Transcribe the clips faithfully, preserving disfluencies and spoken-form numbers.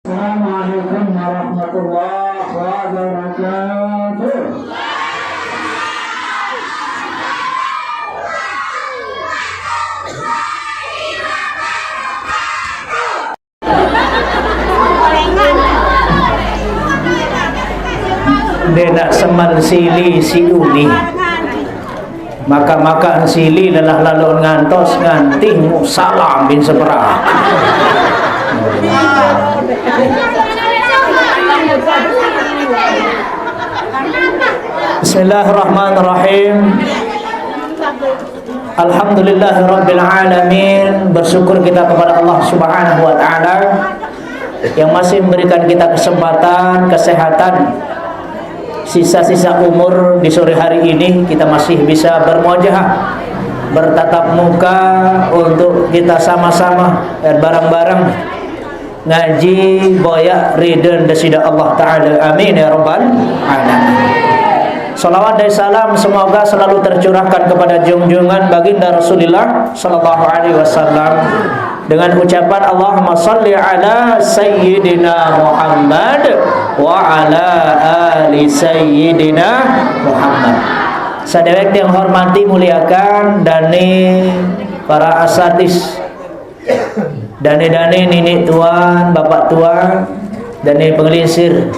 Assalamualaikum warahmatullahi wabarakatuh. Dia nak semal sili si Uli. Maka-maka sili lelah lalu ngantos nganti mu salam bin seberang. Bismillahirrahmanirrahim. Alhamdulillahirabbil alamin. Bersyukur kita kepada Allah Subhanahu wa taala yang masih memberikan kita kesempatan, kesehatan, sisa-sisa umur di sore hari ini kita masih bisa bermuajahah, bertatap muka untuk kita sama-sama dan bareng-bareng ngaji boya ridho Dasida Allah Ta'ala. Amin ya rabbal alamin. Salawat dan salam semoga selalu tercurahkan kepada junjungan baginda Rasulullah sallallahu alaihi wasallam dengan ucapan Allahumma salli ala sayyidina Muhammad wa ala ali sayyidina Muhammad. Sadewek yang hormati, muliakan, dane para asatis, dane-dane, nini tuan, bapak tuan, dane pengelinsir,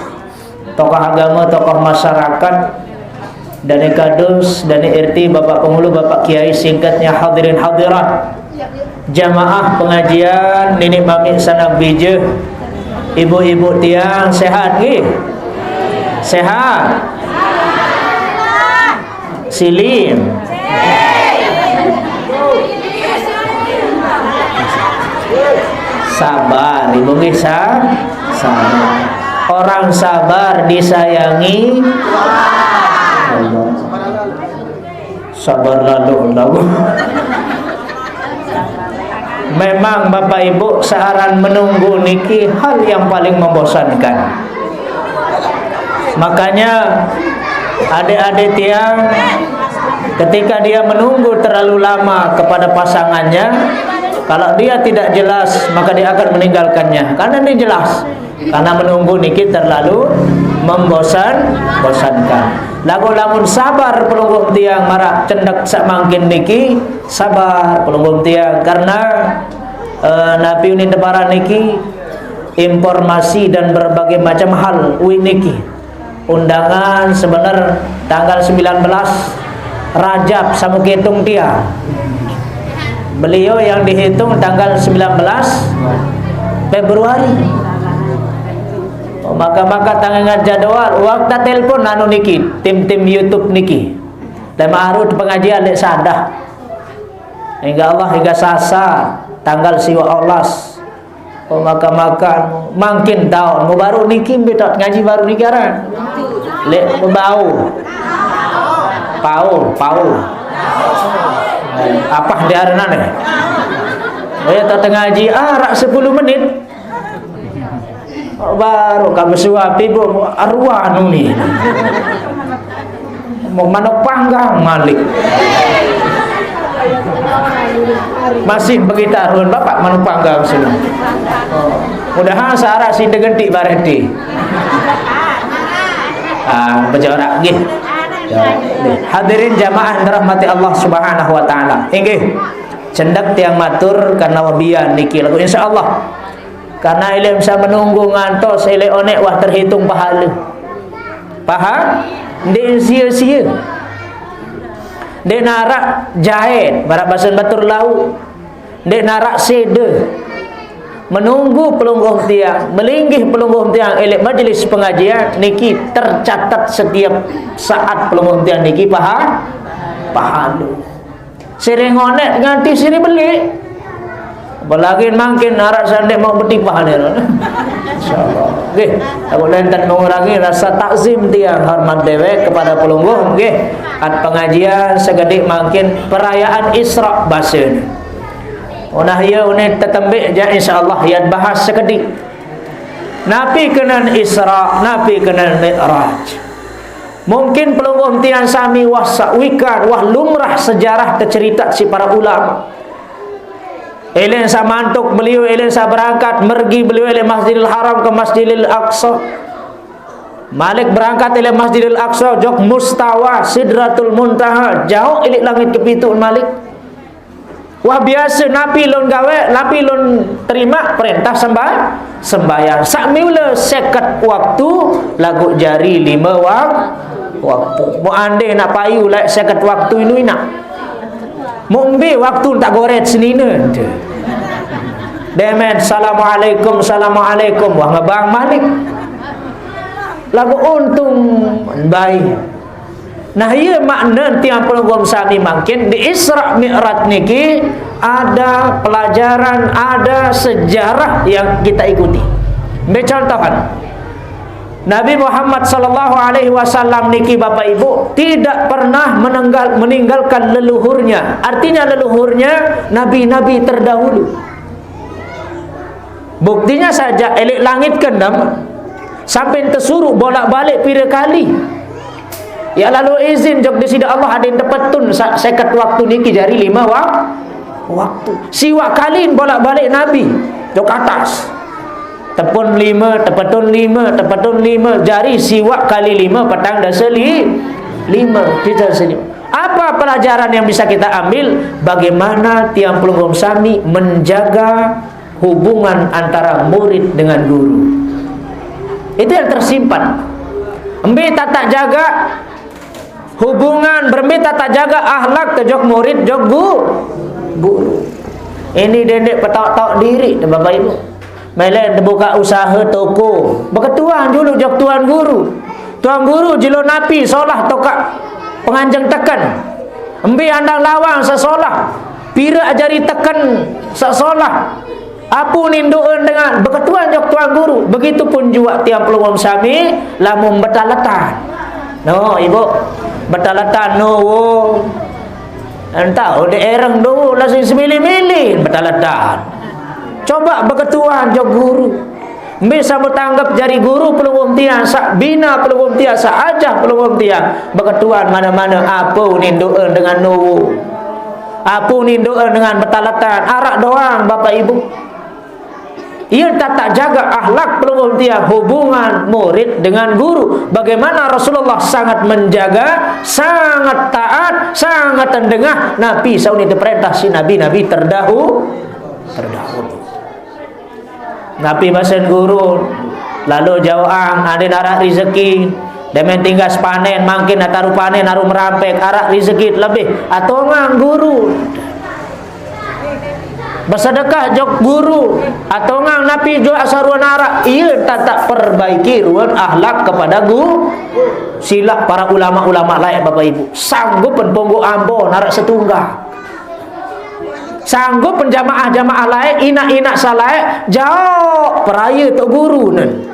tokoh agama, tokoh masyarakat, dane kadus, dane R T, bapak pengulu, bapak kiai, singkatnya hadirin hadirat, jamaah pengajian, nini mami sanak bija, ibu-ibu tiang, sehat nggih? Sehat? Silim. Sabar, ibu nggih sa-, sabar. Orang sabar disayangi Allah. Sabar lalu, lalu. Memang Bapak Ibu, searan menunggu niki hal yang paling membosankan. Makanya adik-adik tiang, ketika dia menunggu terlalu lama kepada pasangannya, kalau dia tidak jelas, maka dia akan meninggalkannya. Karena ini jelas, karena menunggu niki terlalu membosan, bosankan. Lagu lamun sabar pelungguh tiang marak cendek samangkin niki, sabar pelungguh tiang, karena, eh, napi unin teparan niki, informasi dan berbagai macam hal uwi niki. Undangan sebenar tanggal sembilan belas Rajab, sama hitung dia. Beliau yang dihitung tanggal sembilan belas Februari. Oh, maka-maka tangan jadwal, waktu telepon anu niki, tim-tim YouTube niki. Lema arut pengajian lek sadah. Hingga Allah hingga sasa tanggal siwa olas. Oh, maka-maka mangkin taun. Mau baru niki, betot ngaji baru niki aran. Lek bau. Pau, pau. Apa dia aran ane? Oh ya, tak ngaji, ah, rak sepuluh menit. Baru kamu suapi, Bu, arwah anu ni. Mau manuk panggang malik. Masih begitu aruan bapak manuk panggang sini. Mudahan syarat si degentik bareti. Ah, berjarak nggih. Ya. Hadirin jamaah yang dirahmati Allah Subhanahu wa taala. Inggih. Cendek tiang matur karena wabian niki lagu insyaallah. Karena ilih bisa menunggu ngantos ilih onek wah terhitung pahala. Paham? Ndik sia-sia. Ndik narak jahit, barak basen batur lau. Ndik narak seda. Menunggu pelungguh tiang, melinggih pelungguh tiang ilih majelis pengajian niki tercatat setiap saat pelungguh tiang niki paha-, pahala. Sirih ngonek nganti sirih beli. Apalagi mangkin arak sandek mau betipah ni. Insyaallah. Nggih, aku lenten mengurangi rasa takzim tiang hormat dewek kepada pelungguh. Nggih, at pengajian sekedik mangkin perayaan Isra basene. Unah iya unin tetembik ja insyaallah yat bahas sekedik. Napi kenen Isra, napi kenen Mi'raj. Mungkin pelungguh tiang sami wah sawikan, wah lumrah sejarah tecerita si para ulama. Elen sa mantuk beliau, elen sa berangkat, mergi beliau elen Masjidil Haram ke Masjidil Aqsa. Malik berangkat elen Masjidil Aqsa, jok mustawa Sidratul Muntaha, jauh ilik langit kepitu malik. Wah biasa, napi lon gawe, napi lon terima perintah sembah, sembahyang. Sak miula seket waktu, lagu jari lima wak-, waktu. Mau andai nak payu, like seket waktu inu inak. Mumbi waktu tak goret senina ente. Demen, "Assalamualaikum, assalamualaikum." Wah, ngebang malik. Lagu untung baik. Nah, iya makna tiang pelungguh sami mangkin di Isra Mi'raj niki ada pelajaran, ada sejarah yang kita ikuti. Ambil contohan. Nabi Muhammad sallallahu alaihi wasallam niki, Bapak Ibu, tidak pernah menenggal-, meninggalkan leluhurnya. Artinya leluhurnya nabi-nabi terdahulu. Buktinya saja elik langit kendam sampai tesuruh bolak-balik pira kali. Ya lalu izin jok disida Allah adin tepetun sa-, seket waktu niki jari lima wa-, waktu. Siwak kali bolak-balik nabi jok atas. Tepun lima, tepetun lima, tepetun lima, jari siwak kali lima, petang dasa li-, lima. Kita senyum. Apa pelajaran yang bisa kita ambil? Bagaimana tiang pelungguh sami menjaga hubungan antara murid dengan guru. Itu yang tersimpan. Embe tatak jaga hubungan, berembe tatak jaga akhlak ke jok murid, jok gu-, guru. Ini dendek petok-tok diri, Bapak Ibu. Melen tebuka usaha toko. Beketuan dulu jok tuan guru. Tuan guru jelo napi solah tokak penganjeng teken. Embe andang lawang sesolah. Pira ajari teken sesolah. Apu ninduun dengan beketuan jok tuan guru. Begitupun juga tiang pelungguh sami lamun betaletan. No, Ibu. Betaletan no. Entah, udah ereng dulu, langsung semilih-milih, betaletan. Coba beketuan jok guru. Mbe sama tanggap jari guru pelungguh tiang, sak bina pelungguh tiang, sak ajah pelungguh tiang. Beketuan mana-mana apa ninduun dengan nuwu. Apa ninduun dengan betaletan. Arak doang, Bapak Ibu. Ia tatak jaga akhlak pelungguh tiang, hubungan murid dengan guru. Bagaimana Rasulullah sangat menjaga, sangat taat, sangat tendengah. Nabi sauni diperintah si nabi-nabi terdahu-, terdahulu. Nabi basen guru, lalu jauang, adin arak rezeki. Demen tinggal sepanen, mangkin ataru panen, aru merampek, arak rezeki lebih. Atongang guru. Bersedekah jok guru, atongang napi jok asaruan arak, ia tatak perbaiki ruan akhlak kepada guru. Silak para ulama-ulama lain, Bapak Ibu. Sanggup pen punggu ambo narak setunggal. Sanggup pen jamaah-jamaah lain, inak-inak salai, jauh peraya tok guru nen.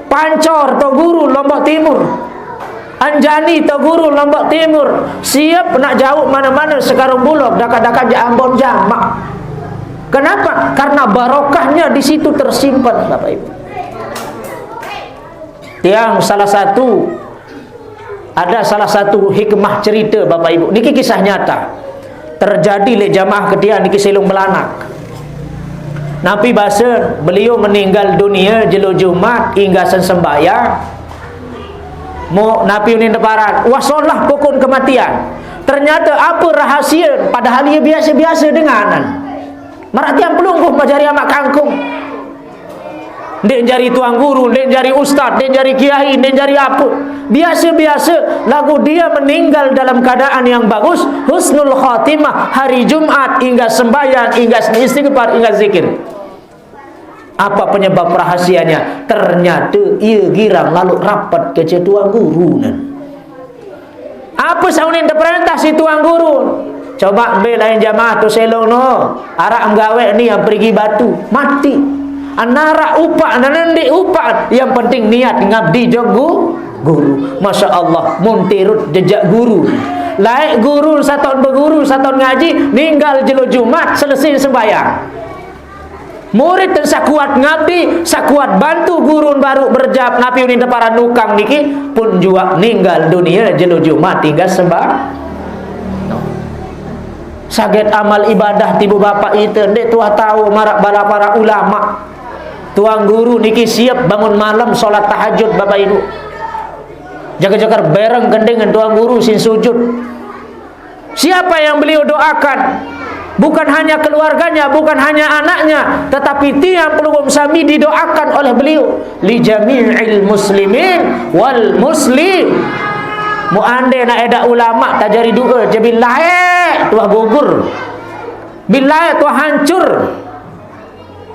Pancor tok guru Lombok Timur. Anjani tok guru Lombok Timur. Siap nak jauh mana-mana sekarung bulog, dakat-dakat ja ambon jamak. Kenapa? Karena barokahnya di situ tersimpan, Bapak Ibu. Tiang salah satu, ada salah satu hikmah cerita, Bapak Ibu. Niki kisah nyata. Terjadi lek jamaah ketiak niki Selong Belanak. Napi basa beliau meninggal dunia jelo Jumat hingga sembahyang. Mo napi unin teparan. Wah solah pokon kematian. Ternyata apa rahasia padahal ia biasa-biasa denganan. Marak tiang pelungguh majari amak kangkung. Ndik jari tuan guru, ndik jari ustaz, ndik jari kiai, ndik jari apa. Biasa-biasa, lagu dia meninggal dalam keadaan yang bagus, husnul khatimah, hari Jumat, hingga sembahyang, hingga istighfar, hingga zikir. Apa penyebab rahasianya? Ternyata ia girang lalu rapat kece tuan guru nan. Apa saunin diperintah si tuan guru? Coba ambil lain jamaah tu Selong no. Arak menggawe ni yang perigi batu. Mati. Anarak upak, nanandik upak. Yang penting niat ngabdi jok gu-, guru. Masya Allah, muntirut jejak guru. Laik guru, saton beguru, saton ngaji, ninggal jelo Jumat, selesai sembahyang. Murid dan sakuat ngabdi, sakuat bantu gurun baru berjap napi unin para nukang niki pun jua ninggal dunia jelo Jumat tinggal sembah. Saget amal ibadah ti ibu bapak ite, ndeq tuah tao maraq bala para ulama. Tuan guru niki siep bangun malem sholat tahajud, Bapak Ibu. Jage-jager bereng kendingan tuan guru sin sujud. Siapa yang beliau doakan? Bukan hanya keluarganya, bukan hanya anaknya, tetapi tiang pelungguh sami didoakan oleh beliau. Li jami'il muslimin wal muslim. Mu ande na eda ulama tajari doa, je billahi tuah gugur. Billahi tuah hancur.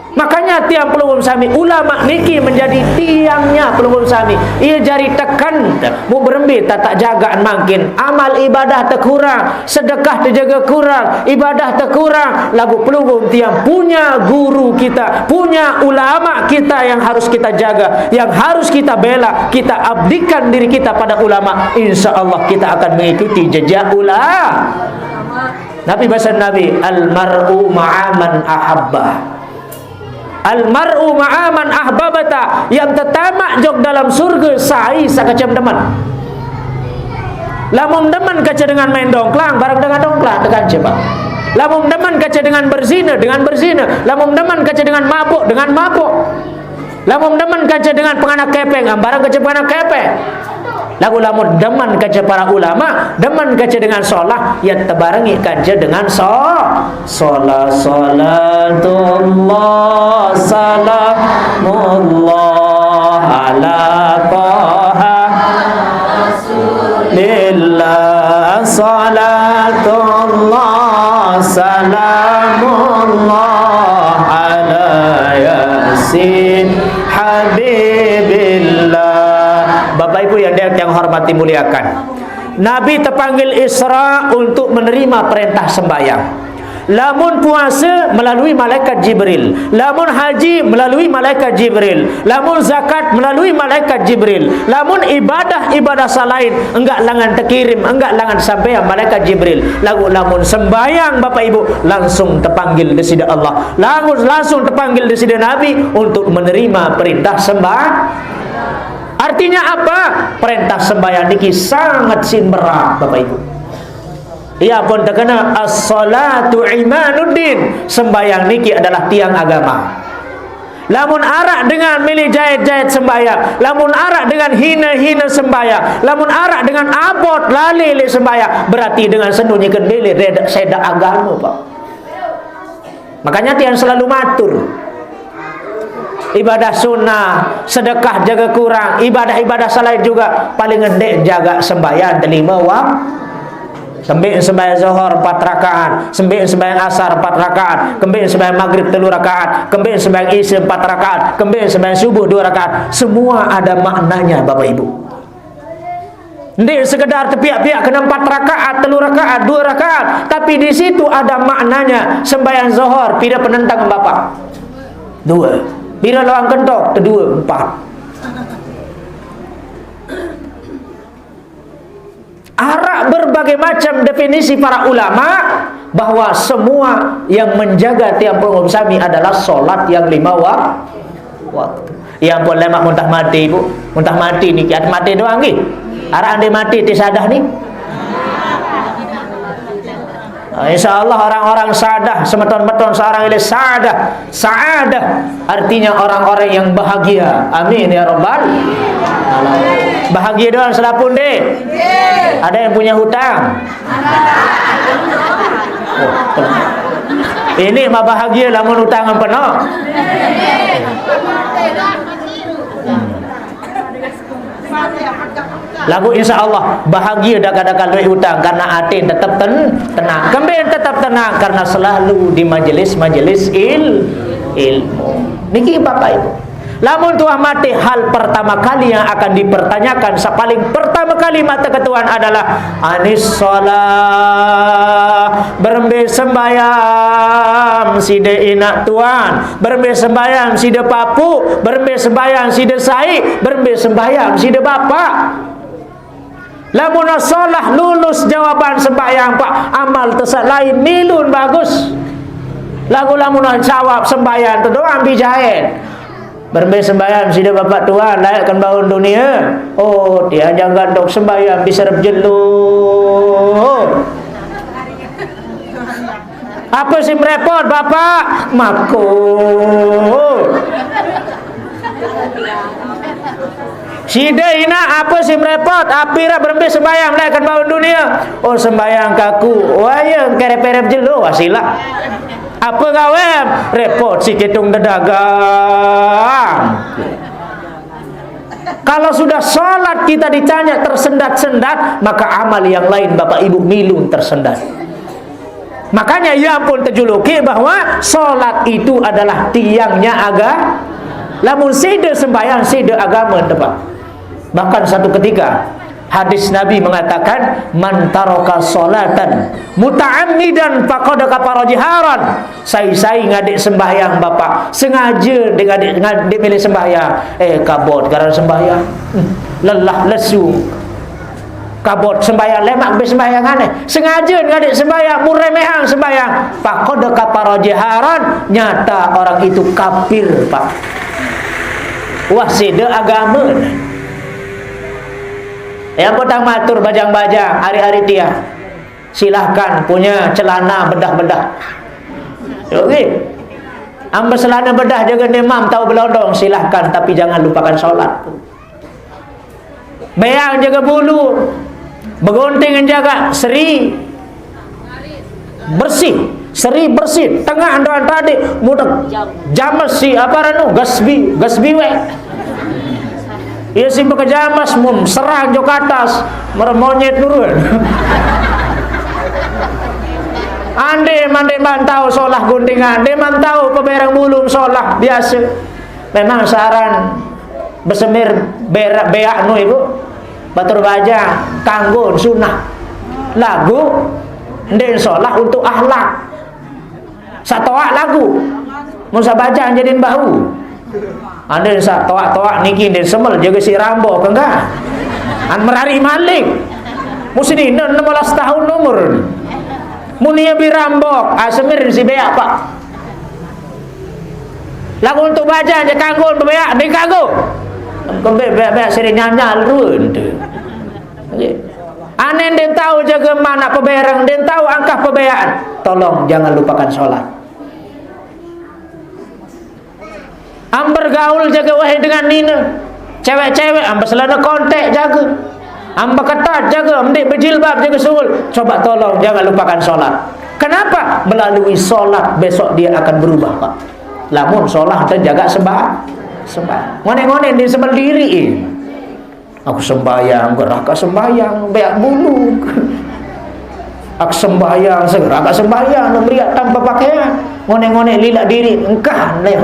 Makanya tiang pelungguh sami, ulama niki menjadi tiangnya pelungguh sami. Ia jari teken, mu berembe tatak jagaan mangkin. Amal ibadah tekurang, sedekah tejaga kurang, ibadah tekurang. Laguq pelungguh tiang punya guru kita, punya ulama kita yang harus kita jaga, yang harus kita bela, kita abdikan diri kita pada ulama. Insya Allah kita akan mengikuti jejak ulama. Nabi basen Nabi, "Al mar'u ma'a man ahabba." Al mar'u ma'a man ahbabta, yang tetamaq jok dalam surge sai saq kecem demen. Lamun demen kance dengan main dongklang, bareng dengan dongklang tekance, Pak. Lamun demen kance dengan berzina, dengan berzina. Lamun demen kance dengan mabuk, dengan mabuk. Lamun demen kance dengan penganak kepeng, bareng kance penganak kepeng. Laguq lamun demen kance para ulama, demen kance dengan solah, ya tebarengi kance dengan so-, solah, solatullah, salamullah ala Taha. Lillah, salatullah, salamullah ala Yasin Habibillah. Bapak Ibu yang, yang hormati muliakan, Nabi tepanggil Isra untuk menerima perintah sembahyang. Lamun puase melalui malaikat Jibril, lamun haji melalui malaikat Jibril, lamun zakat melalui malaikat Jibril, lamun ibadah-ibadah salain enggak langan tekirim, enggak langan sampean malaikat Jibril. Laguq lamun sembahyang, Bapak Ibu, langsung tepanggil Deside Allah. Langsung, langsung tepanggil Deside Nabi untuk menerima perintah sembah. Artinya apa? Perintah sembahyang niki sangat sin berat, Bapak Ibu. Ia pun terkena as-salatu imaduddin. Sembahyang niki adalah tiang agama. Lamun araq dengan mele jait-jait sembahyang, lamun araq dengan hine-hine sembahyang, lamun araq dengan abot lale leq sembahyang, berarti dengan senu nyeken mele redak sedak agama, Pak. Makanya tiang selalu matur, ibadah sunnah, sedekah jage kurang, ibadah-ibadah salain juga, paling ndeq jagaq sembahyang telime wak-, kembeq sembahyang Zohor empat rakaat, kembeq sembahyang Asar empat rakaat, kembeq sembahyang Maghrib telu rakaat, kembeq sembahyang Isya empat rakaat, kembeq sembahyang Subuh dua rakaat. Semua ada maknanya, Bapak Ibu. Ndeq sekedar tepiaq-piaq kena empat rakaat, telu rakaat, dua rakaat, tapi di situ ada maknanya. Sembahyang Zohor, pire penentang, Bapak? Dua. Pire loang kentok? Tedue, empat. Araq berbagai macam definisi para ulama bahwa semua yang menjaga tiang pelungguh sami adalah sholat yang lima wa-, waktu. Ya ampun, lemaq muntah mati, Bu. Muntah mati niki, araq mati doang nggih. Araq ande mati ti sadah ni. Nah, insya Allah orang-orang sadah, semeton-meton sareng ile sadah. Sa'adah artinya orang-orang yang bahagia. Amin ya rabbal alamin. Bahagia doang selapuq ndeq? Ada yang punya hutang? Oh, ini mah bahagia lamun utang penoq. Laguq insya Allah bahagia dakaq-dakaq lueq utang karena atin tetep ten-, tenang. Kembeq tetep tenang? Karena selalu di majelis-majelis il-, ilmu. Niki Bapak Ibu. Lamun tuah mate, hal pertama kali yang akan dipertanyakan, saq paling pertama kali mate ke Tuhan adalah anis shalah. Berembe sembahyang side inaq tuan, berembe sembahyang side papuq, berembe sembahyang side sai, berembe sembahyang side bapaq. Lamun solah lulus jawaban sembahyang, Pak, amal te saq lain milu bagus. Laguq lamun jawab sembahyang te doang bijaen. Berembe sembahyang side bapaq tuan, laeq ken baun dunie. Oh, tiang janggan dok sembahyang biserep jelo. Apa sing merepot, Bapak? Mako. Sida ina apa sing merepot? Api ra berembe sembayang melainkan bangun dunia. Oh, sembayang kaku. Wah, ya, kerep-kerep jelo, wah, silap. Apa gawe? Repot si ketung dedagang. Kalau sudah sholat kita ditanya tersendat-sendat, maka amal yang lain, Bapak Ibu, milu tersendat. Makanya ia pun terjuluki bahwa sholat itu adalah tiangnya aga-, lamun sida sembahyang, sida agama, tepat. Bahkan satu ketika, hadis Nabi mengatakan, "Man taraka sholatan muta'ammidan faqad kafara jiharan." Sai-sai ngadik sembahyang, Bapak, sengaja dia ngadik, ngadik milih sembahyang, eh, kabot garan sembahyang. Hmm, lelah lesu. Kabot sembahyang, lemak be sembahyang aneh. Sengaja ngadik sembahyang, muremehang sembahyang. Faqad kafara jiharan, nyata orang itu kafir, Pak. Wah, sida agama. Yang petang matur bajang-bajang, hari-hari dia. Silahkan punya celana bedah-bedah. Oke. Ambil celana bedah jaga nemam tahu belondong, silahkan, tapi jangan lupakan sholat. Beang jaga bulu, begunting jaga seri bersih, seri bersih, tengah doan tadi, mudah jamas si apa ranu, gasbi, gasbi we. Ia si pakai jamas, mum, serang jo ke atas, meremonyet nurun. Ande mande mantau solah guntingan, de mantau pebereng bulung solah biasa. Memang saran besemir berak beak nu ibu, batur baja kanggo sunah. Lagu ndek solah untuk akhlak. Satoak lagu. Mun sabaca anjeun bau. Ande satoak-toak niki ndek semel jaga si Rambo ke enggak? An merari malik. Musin ini enam belas tahun umur. Mun ia bi Rambo, ah, semir si beak, Pak. Lagu untuk baca aja kanggo beak, ndek kanggo. Kembe beak-beak sering nyanyal run tu. Nggih. Ane ndek tahu jaga mana pebereng, ndek tahu angkah pebeaan. Tolong jangan lupakan sholat. Amber gaul jaga wahai dengan nina. Cewek-cewek amber selana kontek jaga. Amber ketat jaga, mendek berjilbab jaga suhul. Coba tolong jangan lupakan sholat. Kenapa? Melalui sholat besok dia akan berubah, Pak. Lamun sholat terjaga sembah, sembah. Ngonek-ngonek di sebelah diri. Aku sembahyang, gerak ke sembahyang, beak bulu. Aku sembahyang, segera ke sembahyang, meriak tanpa pakaian. Ngonek-ngonek lilak diri, engkah nih.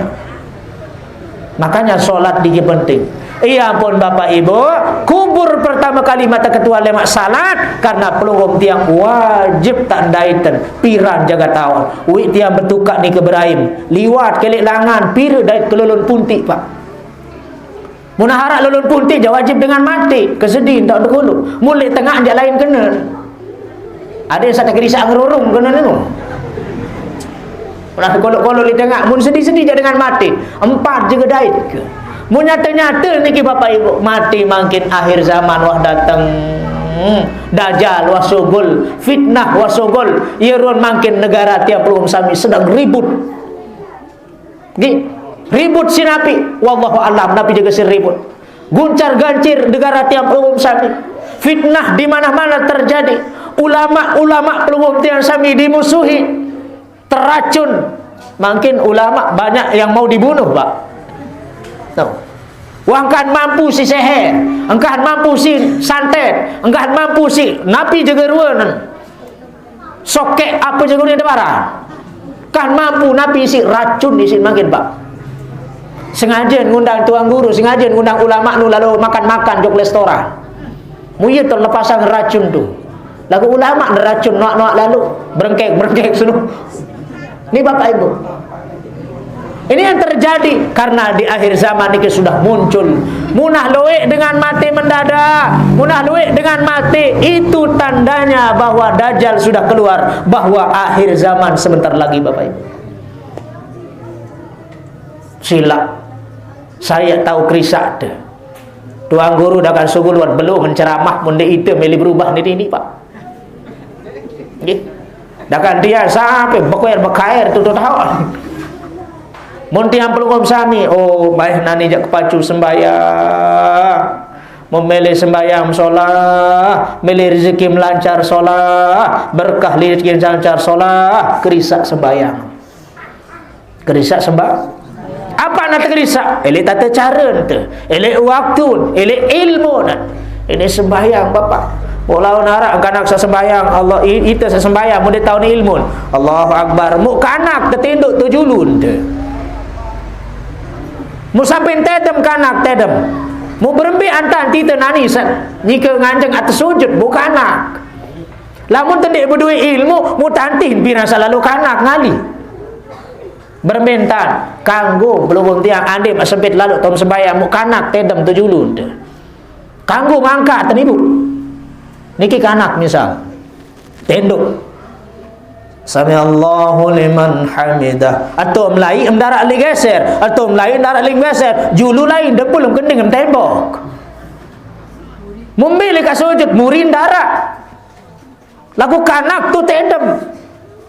Makanya sholat di penting. Iya pun Bapak Ibu, kubur pertama kali mata ketua lemak salat karena pelungguh tiang wajib tak daiten piran jaga tahun. Wik tiang betukak ni ke beraim, liwat kelek langan, pira dait kelulun puntik, Pak. Mun harak lulun puntik ja wajib dengan mati, kesedih tak dulu. Mulai tengah jak lain kena. Ada yang satu kerisak ngerurung kena ni. Ulah kolok-kolok di tengah, mun sedih-sedih je dengan mati. Empat juga dait ke. Mun nyata-nyata niki Bapak Ibu, mati makin akhir zaman wah datang. Dajal wah sugul, fitnah wah sugul. Irun makin negara tiap pelum sami sedang ribut. Nggih. Ribut si napi, wallahu alam, napi jaga si ribut. Guncar gancir negara tiang pelungguh sami. Fitnah di mana-mana terjadi. Ulama-ulama pelungguh tiang sami dimusuhi. Teracun. Makin ulama banyak yang mau dibunuh, Pak. Tuh. Wah, engkah mampu si seher, engkah mampu si santet, engkah mampu si napi jaga ruanan. Sokek apa jago ni dewara? Kan mampu napi isi racun isi makin, Pak. Sengaja ngundang tuan guru, sengaja ngundang ulama nu lalu makan-makan jok restoran. Mu iya tu lepasang racun tu. Lagu ulama racun noak-noak lalu berengkek-berengkek sunu. Ni Bapak Ibu. Ini yang terjadi karena di akhir zaman ini sudah muncul. Munah luik dengan mati mendadak. Munah luik dengan mati. Itu tandanya bahwa Dajjal sudah keluar. Bahwa akhir zaman sebentar lagi, Bapak Ibu. Silap. Saya tahu kerisak tu. Tuan guru dah kan sungguh luar belum menceramah. Mun ite milih berubah ni, ni, Pak. Nggih. Dakan dia sampai bekuer bekair tu tu tahu. Mun tiang pelungguh sami, oh, baik nani jak kepacu sembahyang. Memilih sembahyang solah, milih rezeki melancar solah, berkah rezeki melancar solah, kerisak sembahyang. Kerisak sembah. Apa nak kerisak? Elek tata cara ente, elek waktu, elek ilmu ente. Ini sembahyang, Bapak. Walau narak kanak sesembahyang, Allah i-, ite sesembahyang, mun dia tahu ni ilmu. Allahu Akbar. Mu kanak tetinduk tu julun te. Mu sampai tedem kanak tedem. Mu berembe antan tite nani sa-, nyike nganjeng atas sujud, mu kanak. Lamun tendek bedue ilmu, mu tantin pina selalu kanak ngali. Bermentan, kanggo pelungguh tiang ande mak sempit lalu tom sembahyang, mu kanak tedem tu julun te. Kanggo ngangkat ten ibu. Niki kanak misal. Tenduk. Sami Allahu liman hamidah. Atau melai em darak li geser. Atau melai em darak li geser. Julu lain dempul em kending em tembok. Mumbi li ka sujud, murin darak. Lagu kanak tu tedem.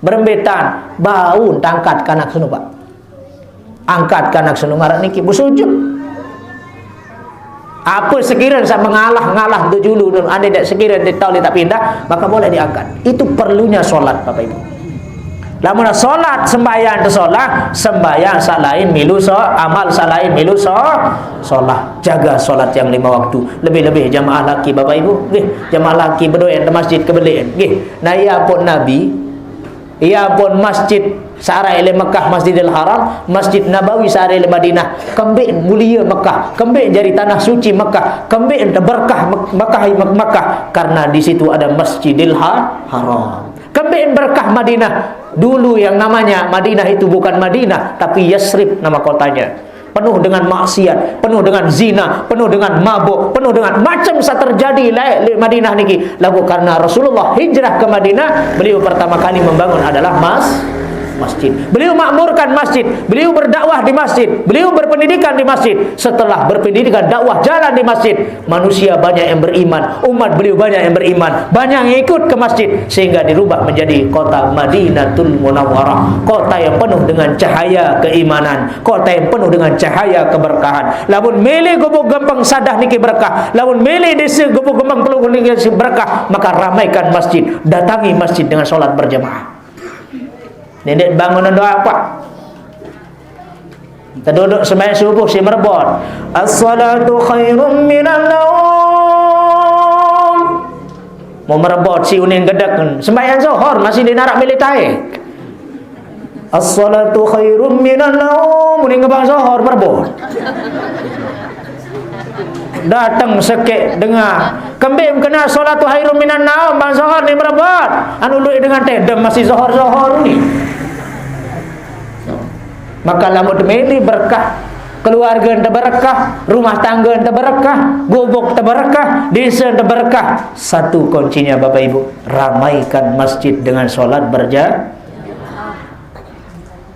Berembetan. Bau tangkat kanak senu, Pak. Angkat kanak senu marak niki, bu sujud. Apa sekiranya sa mengalah-ngalah tu julu nun, ande dak sekiranya dia tahu dia tak pindah, maka boleh diangkat. Itu perlunya solat, Bapak Ibu. Lamun solat sembahyang tu solat, sembahyang salain milu so, amal salain milu so, solat. Jaga solat yang lima waktu. Lebih-lebih jamaah laki, Bapak Ibu. Nggih, jamaah laki berdoa di masjid kebelian. Nggih. Nah, ia pun Nabi, ia pun masjid sarai le Mekah, Masjidil Haram, Masjid Nabawi sarai le Madinah. Kembik mulia Mekah, kembik jadi tanah suci Mekah, kembik ente berkah Mek-, Mekah, Mek-, Mekah, karena di situ ada Masjidil Ha-, Haram. Kembik berkah Madinah. Dulu yang namanya Madinah itu bukan Madinah, tapi Yasrib nama kotanya. Penuh dengan maksiat, penuh dengan zina, penuh dengan mabuk, penuh dengan macam sa terjadi le, le Madinah niki. Lagu karena Rasulullah hijrah ke Madinah, beliau pertama kali membangun adalah mas-, masjid. Beliau makmurkan masjid, beliau berdakwah di masjid, beliau berpendidikan di masjid. Setelah berpendidikan, dakwah, jalan di masjid, manusia banyak yang beriman, umat beliau banyak yang beriman, banyak yang ikut ke masjid, sehingga dirubah menjadi kota Madinatul Munawwarah, kota yang penuh dengan cahaya keimanan, kota yang penuh dengan cahaya keberkahan. Lamun milih Gubuk Gempeng sadah niki berkah, lamun milih desa Gubuk Gempeng pelungguh niki berkah, maka ramaikan masjid, datangi masjid dengan sholat berjamaah. Nendek bangunan doa apa? Teduduk sembahyang subuh si merebot. As-salatu khairum minan naum. Mau merebot si uning gedek. Sembahyang zuhur masih dinarak milih taek. As-salatu khairum minan naum. Uning ngebang zuhur merebot. Datang sekek dengar. Kembim kena salatu khairum minan naum. Bang zuhur ni merebot. Anu lui dengan tedem masih zuhur-zuhur ni. Maka lamun meli berkah, keluarga ente berkah, rumah tangga ente berkah, gubuk ente berkah, desa ente berkah. Satu kuncinya, Bapak Ibu, ramaikan masjid dengan sholat berja-,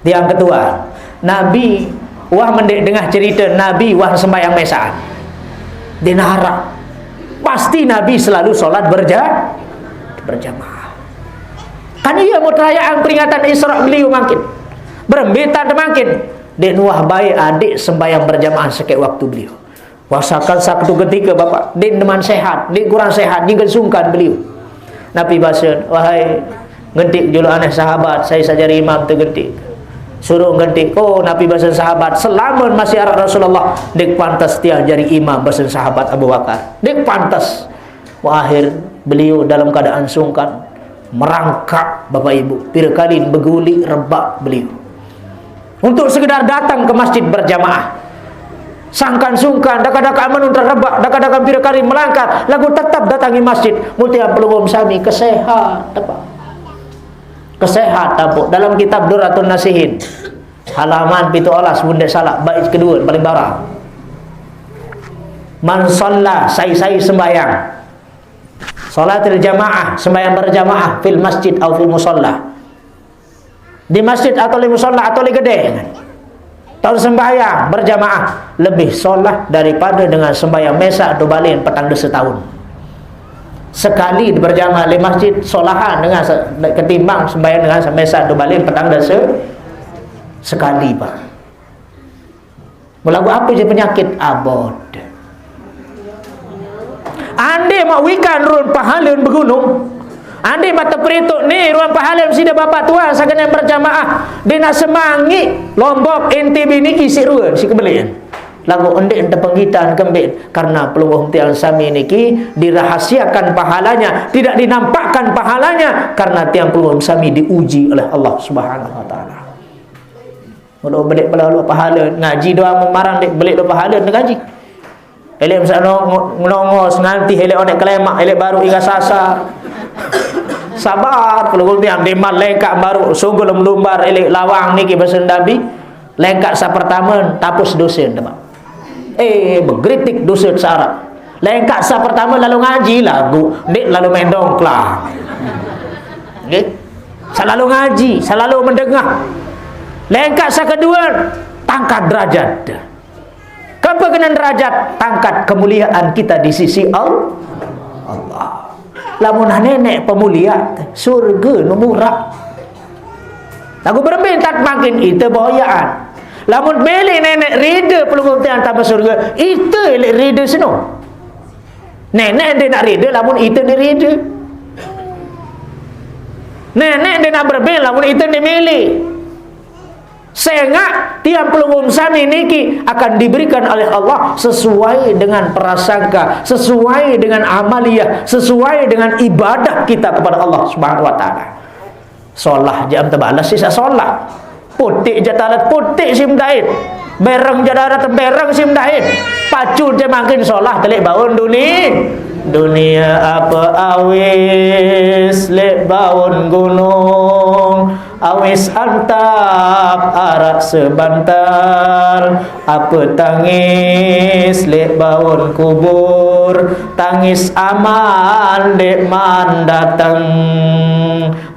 yang kedua, Nabi wah mendek dengar cerita Nabi wah sembahyang mesaan. Dinara. Pasti Nabi selalu sholat berja-, berjamaah. Kan iya mau perayaan peringatan Isra beliau makin. Berembitan makin. Dek nuah baik adik sembahyang berjamaah sekek waktu beliau. Wasakan satu ketika, Bapak, dek teman sehat, dek kurang sehat, jingkan sungkan beliau. Nabi basen, wahai gentik julu aneh sahabat, saya saja imam tu gentik. Suruh gentik. Oh, Nabi basen sahabat, selama masih arak Rasulullah, dek pantas tiang jadi imam, basen sahabat Abu Bakar. Dek pantas. Akhir beliau dalam keadaan sungkan, merangkak, Bapak Ibu, pira kali bergulik rebak beliau. Untuk sekedar datang ke masjid berjamaah. Sangkan sungkan, dakak-dakak menun terebak, dakak-dakak pira kali melangkah, lagu tetap datangi masjid. Mutia pelungguh sami kesehat, apa? Kesehat, apa? Dalam kitab Durratun Nasihin, halaman pitu alas, bunda salah, bait kedua, paling bawah. Man shalla, sai-sai sembahyang. Salatil jamaah, sembahyang berjamaah, fil masjid atau fil musalla. Di masjid atau di musalla atau di gedeng. Taun sembahyang berjamaah lebih solah daripada dengan sembahyang mesak atau balik petang desa tahun. Sekali berjamaah di masjid solahan dengan se-, ketimbang sembahyang dengan sampai satu balai petang dasa sekali, Pak. Melagu apa je penyakit abot? Ande mak wikan run pahalan begunung. Ande mak teprituk ni ruang pahalan sida bapak tuan sakena berjamaah. Dia nak semangi Lombok, N T B ni isi ruang si kebelian. Lagu ende ente penggitan kembit karena pelungguh tiang sami niki dirahasiakan pahalanya, tidak dinampakkan pahalanya karena tiang pelungguh sami diuji oleh Allah Subhanahu wa taala. Udah belik pula lu pahala ngaji doa memarang dek belik lu pahala ngaji. Elek masa nongos nganti elek onek kelemak elek baru ingat sasar. Sabar pelungguh tiang demal lengkak baru sungguh lumbar elek lawang niki besendabi. Lengkak sa pertama tapus dosen teman. Eh, begeritik dosen syarat. Lengkak sa pertama lalu ngaji lagu, ndik lalu main dongklang. Nggih. Selalu ngaji, selalu mendengar. Lengkak sa kedua tangkat derajat. Kepekenan derajat tangkat kemuliaan kita di sisi Al-, Allah. Lamun nenek pemulia surga nu murah. Lagu berembe tat makin ite boyaan. Lamun beli nenek rida pelungguh tiang tambah surga, ite elek rida seno. Nenek ende nak rida lamun ite ende rida. Nenek ende nak berembe lamun ite ende milih. Sehingga tiang pelungguh sami niki akan diberikan oleh Allah sesuai dengan prasangka, sesuai dengan amaliah, sesuai dengan ibadah kita kepada Allah Subhanahu wa taala. Solah jam tebalas sisa solah. Putik jatalat putik sim dait. Bereng jatalat bereng sim dait. Pacun je makin solah telik baun duni. Dunia apa awis lek baun gunung. Awis antap arak sebantal. Apa tangis lek baun kubur. Tangis aman dek man dateng.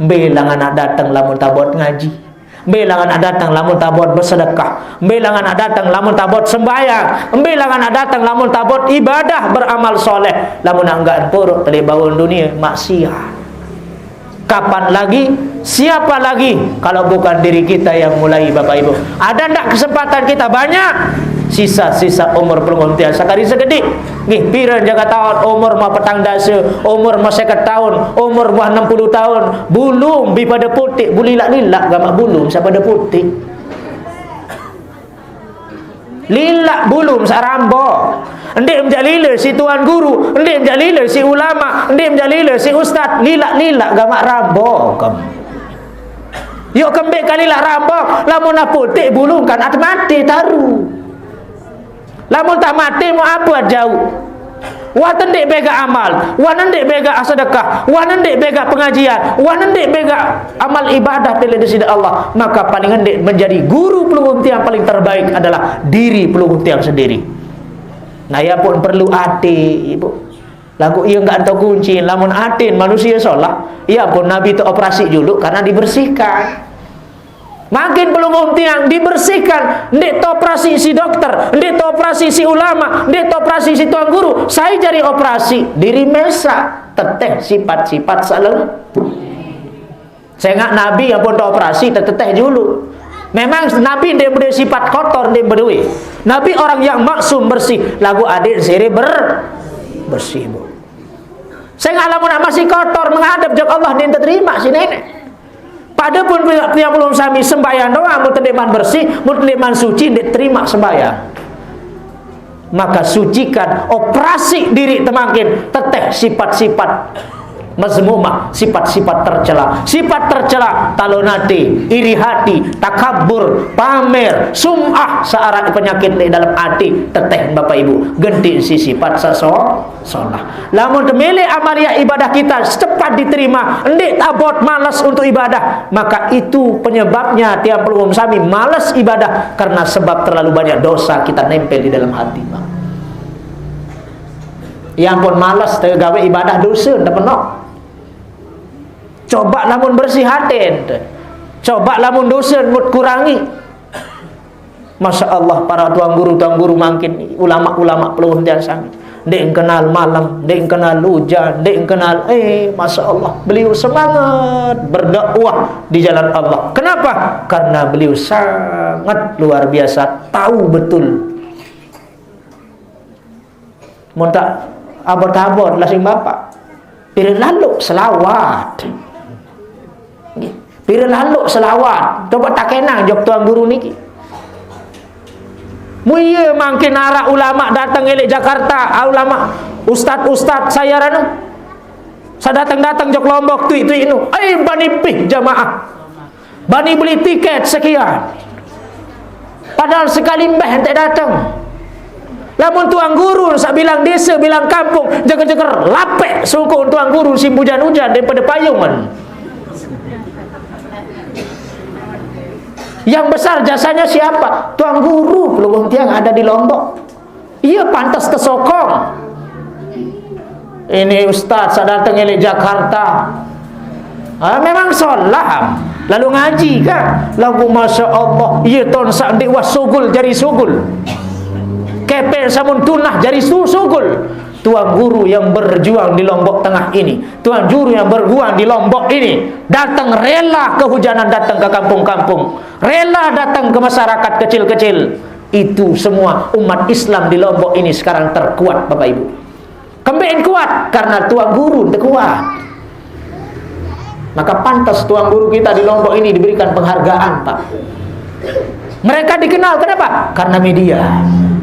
Bilang anak dateng lamun tabot ngaji. Bilang anak dateng lamun tabot bersedekah. Bilang anak dateng lamun tabot sembahyang. Bilang anak dateng lamun tabot ibadah beramal soleh. Lamun anggaan puruk teli baun dunia maksiat. Kapan lagi? Siapa lagi? Kalau bukan diri kita yang mulai, Bapak Ibu. Ada ndak kesempatan kita banyak? Sisa-sisa umur pelungguh tiang sakali sekedik. Nggih, pira jaga taun umur mah petang dasa, umur mah seket taun, umur mah enam puluh taun, bulum bi pada putik, bulilak-lilak gamak bulum sa pada putik. Lilak bulum sa rambo. Ndik menjak lila si tuan guru, ndik menjak lila si ulama, ndik menjak lila si ustaz, lilak-lilak gamak rambo kam. Yok kembik kalilak rambo, lamun putik bulum kan at mati taru. Lamun tak mati mau apa jauh? Wah tendik bega amal, wah nendik bega sedekah, wah nendik bega pengajian, wah nendik bega amal ibadah pilih di sini Allah. Maka paling ngendik menjadi guru pelungguh tiang paling terbaik adalah diri pelungguh tiang sendiri. Nah, ya pun perlu hati, Ibu. Lagu ia enggak entah kunci, lamun atin manusia solah, ia pun Nabi tu operasi dulu karena dibersihkan. Makin pelungguh tiang dibersihkan, ndik toperasi si dokter, ndik toperasi si ulama, ndik toperasi si tuan guru. Saya jadi operasi diri mesa, teteh sifat-sifat saleng. Saya ingat Nabi yang pun toperasi teteh dulu. Memang Nabi ndik berdua sifat kotor, ndik berdua. Nabi orang yang maksum bersih, lagu adik siri ber bersih bu. Saya ingat lamun masih kotor menghadap jok Allah ndik terima si nenek. Padahal pun tiang pelungguh sami sembahyang doang, mun tendeman bersih, mun tendeman suci, ndik terima sembahyang. Maka sucikan, operasi diri temangkin, teteh sifat-sifat mazmumah, sifat-sifat tercela. Sifat tercela, talon hati, iri hati, takabur, pamer, sum'ah, searah penyakit di dalam hati, teteh Bapak Ibu, ganti si sifat seso-, solah. Lamun temilih amaliah ibadah kita secepat diterima, ndik tabot malas untuk ibadah, maka itu penyebabnya tiang pelungguh sami malas ibadah karena sebab terlalu banyak dosa kita nempel di dalam hati, Bang. Yang pun malas tegawe ibadah dosa ndak pernah. Coba lamun bersih hati ente. Coba lamun dosa mut kurangi. Masya Allah, para tuan guru, tuan guru mangkin, ulama-ulama pelungguh tiang sami. Ndeq kenal malem, ndeq kenal ujan, ndeq kenal, eh, Masya Allah, beliau semangat berdakwah di jalan Allah. Kenapa? Karena beliau sangat luar biasa, tahu betul. Mun tak abot-abot lah sing Bapak. Pire lalo selawat. Nggih. Pire lalo selawat. Coba takenang jok tuan guru niki. Mun iye mangkin araq ulama dateng leq Jakarta, ah, ulama, ustaz-ustaz sayar anu. Saq dateng-dateng jok Lombok tuiq-tuiq nu. Ai bani pih jamaah. Bani beli tiket sekian. Padahal sekali mbah enteq dateng. Lamun tuan guru saq bilang dese, bilang kampung, jeger-jeger lapeq sungkuq tuan guru siq ujan-ujan daripada payungan. Yang besar jasanya siapa? Tuan guru pelungguh tiang ada di Lombok. Iya, pantes tesokong. Ini ustaz saq dateng leq Jakarta. Ah, memang solah. Lalu ngaji kan? Lagu Masya Allah, iya ton saq ndeq wah sugul jari sugul. Kepeng samun tunah jari su-, sugul. Tuan guru yang berjuang di Lombok Tengah ini, tuan guru yang berjuang di Lombok ini, datang rela kehujanan, datang ke kampung-kampung, rela datang ke masyarakat kecil-kecil. Itu semua umat Islam di Lombok ini sekarang terkuat, Bapak Ibu. Kembeqin kuat? Karena tuan guru ndeq kuat. Maka pantas tuan guru kita di Lombok ini diberikan penghargaan, Pak. Mereka dikenal, kenapa? Karena media.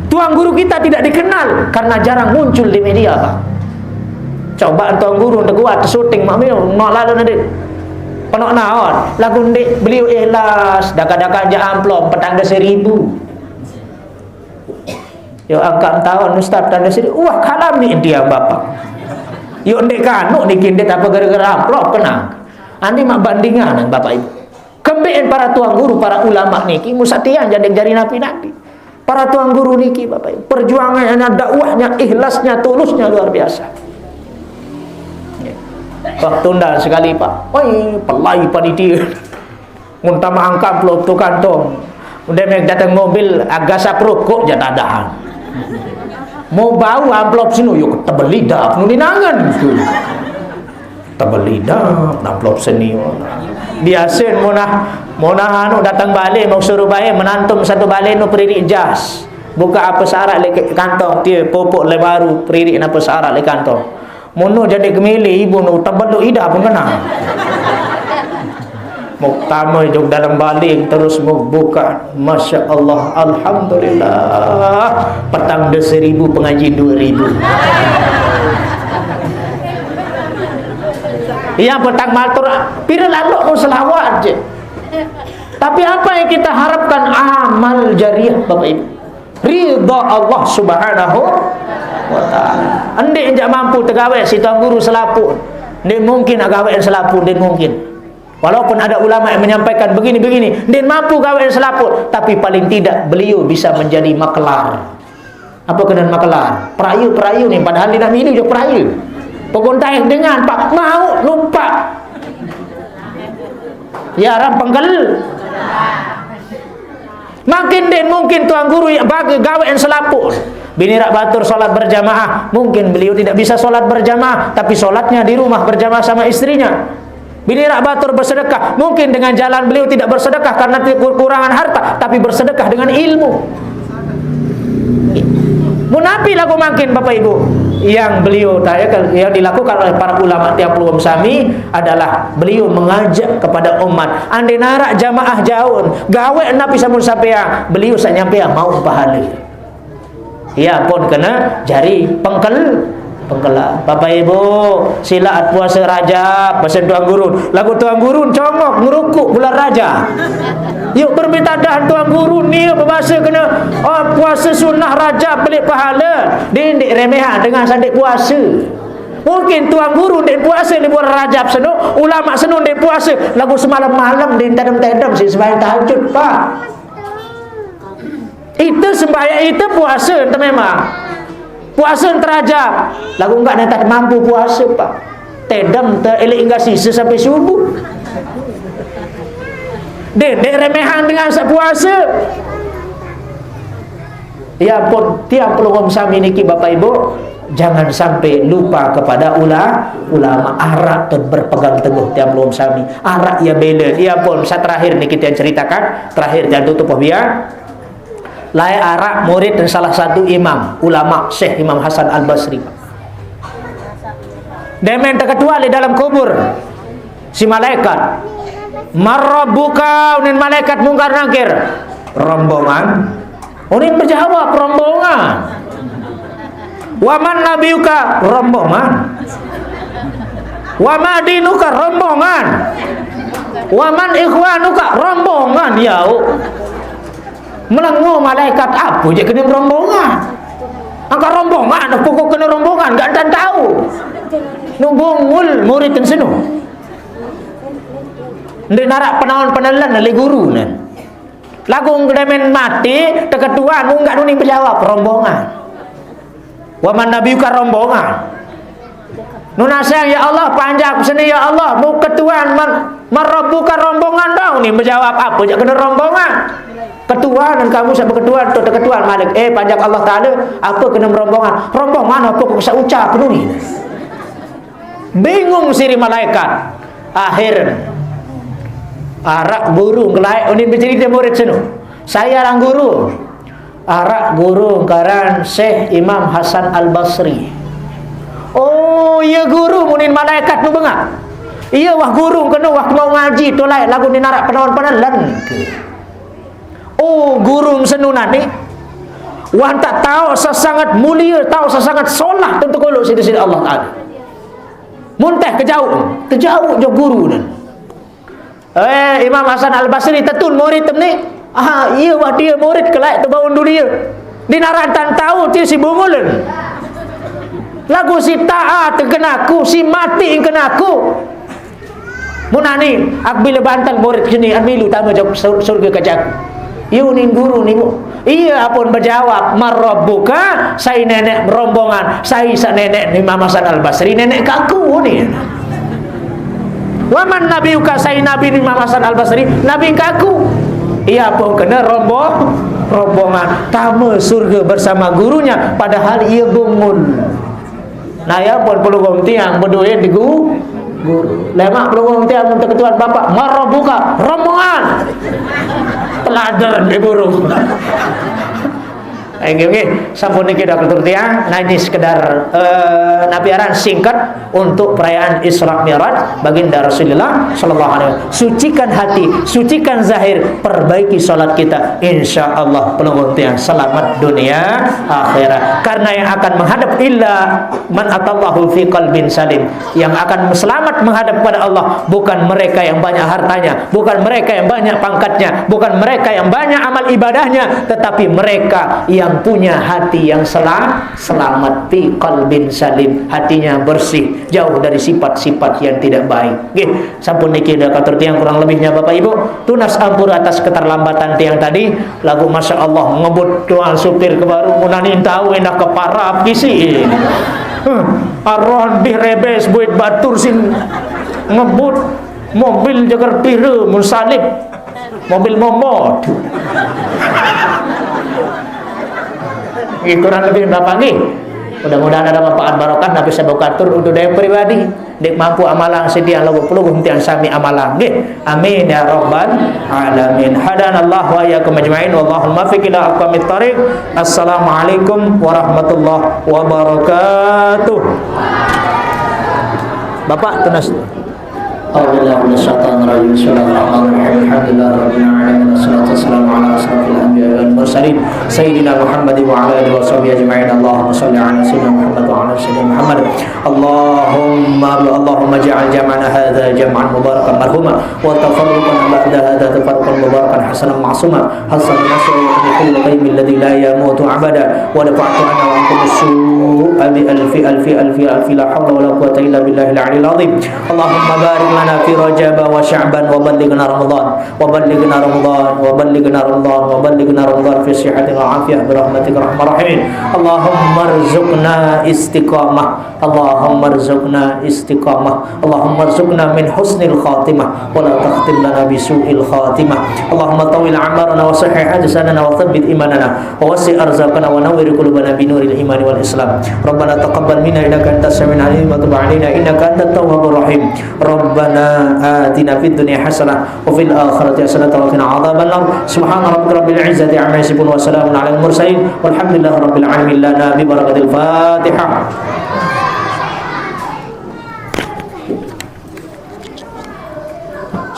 Tuan guru kita tidak dikenal karena jarang muncul di media, Pak. Coba tuan guru ndeq kuat syuting, maq meo, maq lalo ndeq. Penoq naon? Laguq ndeq, beliau ikhlas, dakaq-dakaq jaq amplop, petang dase ribu. Yo, angkaq taun, Ustaz, tande siri. Wah, kalami dia, Bapak. Yo, ndeq kanu niki, ndeq apa gara-gara amplop, kenang. Andi maq bandingan, Bapak Ibu. Kembeqin para tuan guru, para ulama niki, musa tiang jaq ndeq jari napi-napi. Para tuan guru niki, Bapak Ibu, perjuangannya, dakwahnya, ikhlasnya, tulusnya luar biasa. Waktu ndak sekali, Pak. Oi, pelai panitia. Mun tame angkaq amplop tu kantong. Udah mek dateng mobil, agak sap rokok jaq tadahan. Mau bau amplop sinu, yuk tebeli dap, nuli nangen. Tebeli dap, amplop seni. Biasa munah, munah anu dateng bale, mau suruh bae, menantum satu bale nu peririk jas. Buka apa saq araq leq kantong, tie popok le baru, peririk napa saq araq leq kantong. Mono jari kemili ibu nu tebeluk idah pun kena. Mau tame jok dalem baling terus mau buka. Masya Allah, Alhamdulillah. Petang dase ribu, pengajian dua ribu. Iya, petang matur, pire lalo mau selawat je. Tapi apa yang kita harapkan? Amal jariah, Bapak Ibu. Ridha Allah Subhanahu wa Ta'ala. Ndeq jaq mampu tegaweq siq tuan guru selapuq. Ndeq mungkin gaweq selapuq, ndeq mungkin. Walaupun ada ulama yang menyampaikan begini-begini, ndeq mampu gaweq selapuq, tapi paling tidak beliau bisa menjadi makelar. Apa kenan makelar? Perayu, perayu ni, padahal ndeq milu jok perayu. Pokok taek dengan, Pak, mau numpak. Ya, ram pengkel. Makin ndeq mungkin tuan guru yaq bage gaweqn selapuq. Bini raq batur sholat berjamaah, mungkin beliau tidak bisa sholat berjamaah, tapi sholatnya di rumah berjamaah sama istrinya. Bini raq batur bersedekah, mungkin dengan jalan beliau tidak bersedekah karena kekurangan harta, tapi bersedekah dengan ilmu. Mun napi laguq mangkin, Bapak Ibu, yang beliau, yang dilakukan oleh para ulama tiang pelungguh sami adalah beliau mengajak kepada umat. Andeqn araq jamaah jaoqn, gaweq napi sampun sampeang, beliau saq nyampeang mauq pahale. Iya, pun kena jari pengkel. Pengkelah. Bapak Ibu, silaq puase Rajab, pesen tuan gurun. Laguq tuan gurun congok ngerukuk bulan Rajab. Yuk, permintaan tuan gurun ni bebase kena, oh, puase sunnah Rajab beleq pahale. Ndeq, ndeq remehan dengan saq ndeq puase. Mungkin tuan gurun ndeq puase leq bulan Rajab seno, ulama seno ndeq puase. Laguq semalam-malam ndeq tedem-tedem siq sembahyang tahajud, Pak. Ite sembahyang, ite puase ente memang. Puase ente Rajab. Laguq enggak nentah mampu puase, Pak. Tedem te eleq inggas ise sampai subuh. Ndeq, ndeq remehan dengan saq puase. Ya pun, tiang pelungguh sami niki, Bapak Ibu, Jangan sampai lupa kepada ula-, ulama. Arak tu berpegang teguh tiang belum sami. Arak ia bela. Ia pun, sa terakhir ni kita ceritakan, terakhir tiang tutup biar. Lai arak murid dan salah satu imam, ulama, Syekh Imam Hasan Al-Basri. Demen terketual di dalam kubur si malaikat. "Marabbuka?" Unin malaikat Mungkar Nakir. "Rombongan." Unin berjawab, "Rombongan." "Wa man nabiyuka?" "Rombongan." "Wa ma dinuka?" "Rombongan." "Wa man ikhwanuka?" "Rombongan." Yau. Melengo malaikat, apa je kena rombongan? Angkat rombongan, apa kau kena rombongan? Gak tahu. Nubungul murid senu. Ndeq naraq penaon penelen leq guru ne. Laguq demen mate, teketuan, mun nggak nuning bejawab, rombongan. "Wa man nabiyuka?" Rombongan. Nunaseang, "Ya Allah, panjak seni, ya Allah, mu ketuan man, man rabbuka?" Rombongan dong. Ni bejawab, apa jaq kena rombongan? Ketuan, dan kamu saq beketuan, tu teketuan malik. Eh, panjak Allah Taala, apa kena rombongan? Rombongan apa kok saq ucap nuni? Bingung siri malaikat. Akhir, araq guru ngelaeq unin becerite murid senu. Sai aran guru? Araq guru ngaran Syekh Imam Hasan Al-Basri. Oh, iya guru, munin malaikat nu bengaq. Iya wah guru kenu wah kemau ngaji tu laeq laguq nin araq penaon penelen. Oh, guru senu nani. Wah tak taoq sesangat mulie, taoq sesangat solah tentu kulu side-side Allah Taala. Muntah kejauq, kejauq jo guru dan. Eh, Imam Hasan Al-Basri tetun murid temni. Ah, iya wah dia murid kelak tu baun dunia. Di naran tan tahu ti si bungul. Lagu si taat kenaku, si mati kenaku. Munani, ak bila bantal murid sini, amilu tama jauh sur-, surga kajaku. Yunin guru ni bu. Iya apun bejawab, "Marabbuka?" Sai neneq rombongan, sai saq neneq ni Imam Hasan Al-Basri, neneq kaku ni. "Wa man nabiyuka?" Sai nabi ni Imam Hasan Al-Basri, nabi kaku. Iya apun kena rombo-, rombongan. Tama surga bersama gurunya, padahal ia bungul. Nah, ya pun pelungguh tiang bedoe di gu-, guru. Lemaq pelungguh tiang mun teketuan bapak, "Marabbuka?" Rombongan. Teladan di burung. Nggih, nggih. Sampun niki dah ketur tiang. Nah, ini sekedar, eh, napi aran singkat untuk perayaan Isra Mi'raj baginda Rasulullah sallallahu alaihi wasallam. Sucikan hati, sucikan zahir, perbaiki salat kita. Insya Allah pelungguh tiang selamat dunia akhirat. Karena yang akan menghadap illa man atallahu fi qalbin salim. Yang akan selamat menghadap kepada Allah bukan mereka yang banyak hartanya, bukan mereka yang banyak pangkatnya, bukan mereka yang banyak amal ibadahnya, tetapi mereka yang punya hati yang sela-, selamat, fi qalbin salim, hatinya bersih, jauh dari sifat-sifat yang tidak baik. Nggih, sampun niki dah katur tiang kurang lebihnya Bapak Ibu. Tunas ampura atas keterlambatan tiang tadi. Lagu masya Allah ngebut tuan supir ke baru munanin tahu endah ke parap kisi. Huh, aron bih rebes buit batur sin ngebut mobil jagar pira mun salib. Mobil momot. Nggih, kurang lebih Bapak nggih. Mudah-mudahan ada manfaat barokah, napi saq bau katur untuk daya pribadi. Ndeq mampu amalang sedian laguq pelungguh tiang sami amalang. Nggih. Amin ya rabbal alamin. Hadanallah wa iyyakum ajma'in. Wallahul muwaffiq ila aqwamit thariq. Assalamualaikum warahmatullahi wabarakatuh. Bapak tunas. أعوذ بالله من الشيطان الرجيم. بسم الله الرحمن الرحيم. الحمد لله رب العالمين. والصلاة والسلام على أشرف الأنبياء والمرسلين سيدنا محمد وعلى آله وصحبه أجمعين. اللهم صل على سيدنا محمد وعلى آل سيدنا محمد. اللهم، اللهم اجعل جمعنا هذا جمعا مباركا مرحوما، وتفرقنا بعد هذا تفرقا مباركا حسنا معصوما. حسن نصر الحي القيوم الذي لا يموت أبدا، ودفعت عنا وعنكم السوء بألف، ألف، ألف، ألف، لا حول ولا قوة إلا بالله العلي العظيم. اللهم بارك لنا في رجب وشعبان وبلغنا رمضان، وبلغنا رمضان، وبلغنا رمضان، وبلغنا رمضان في صحة وعافية برحمتك يا أرحم الراحمين. اللهم ارزقنا استقامة. اللهم ارزقنا استقامة. اللهم ارزقنا من حسن الخاتمة، ولا تختم لنا بسوء الخاتمة. اللهم طول أعمارنا وصحح أجسادنا وثبت إيماننا ووسع أرزاقنا ونور قلوبنا بنور الإيمان والإسلام. ربنا تقبل منا إنك أنت السميع العليم وتب علينا إنك أنت التواب الرحيم. ربنا آتنا في الدنيا حسنة وفي الآخرة حسنة وقنا عذاب النار. سبحان ربك رب العزة عما يصفون وسلام على المرسلين والحمد لله رب العالمين. لنا ببركة الفاتحة.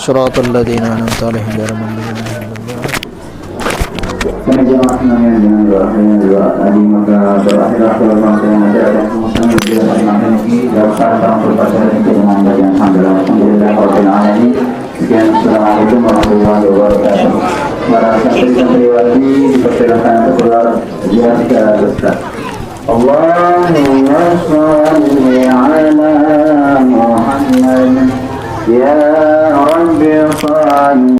صراط الذين أنعمت عليهم غير المغضوب عليهم ولا الضالين. Demikian dengan doa, dengan doa tadi, maka berakhirlah dalam rangkaian acara dan pemusnahan di dalam ini daftar dalam berbaca itu dengan bacaan hamdalah. Alhamdulillah Rabbil Alamin. Sekian, Assalamualaikum warahmatullahi wabarakatuh. Para santriwati dipersilakan untuk keluar, biar kita selesai. اللهم صل على محمد. يا رب صل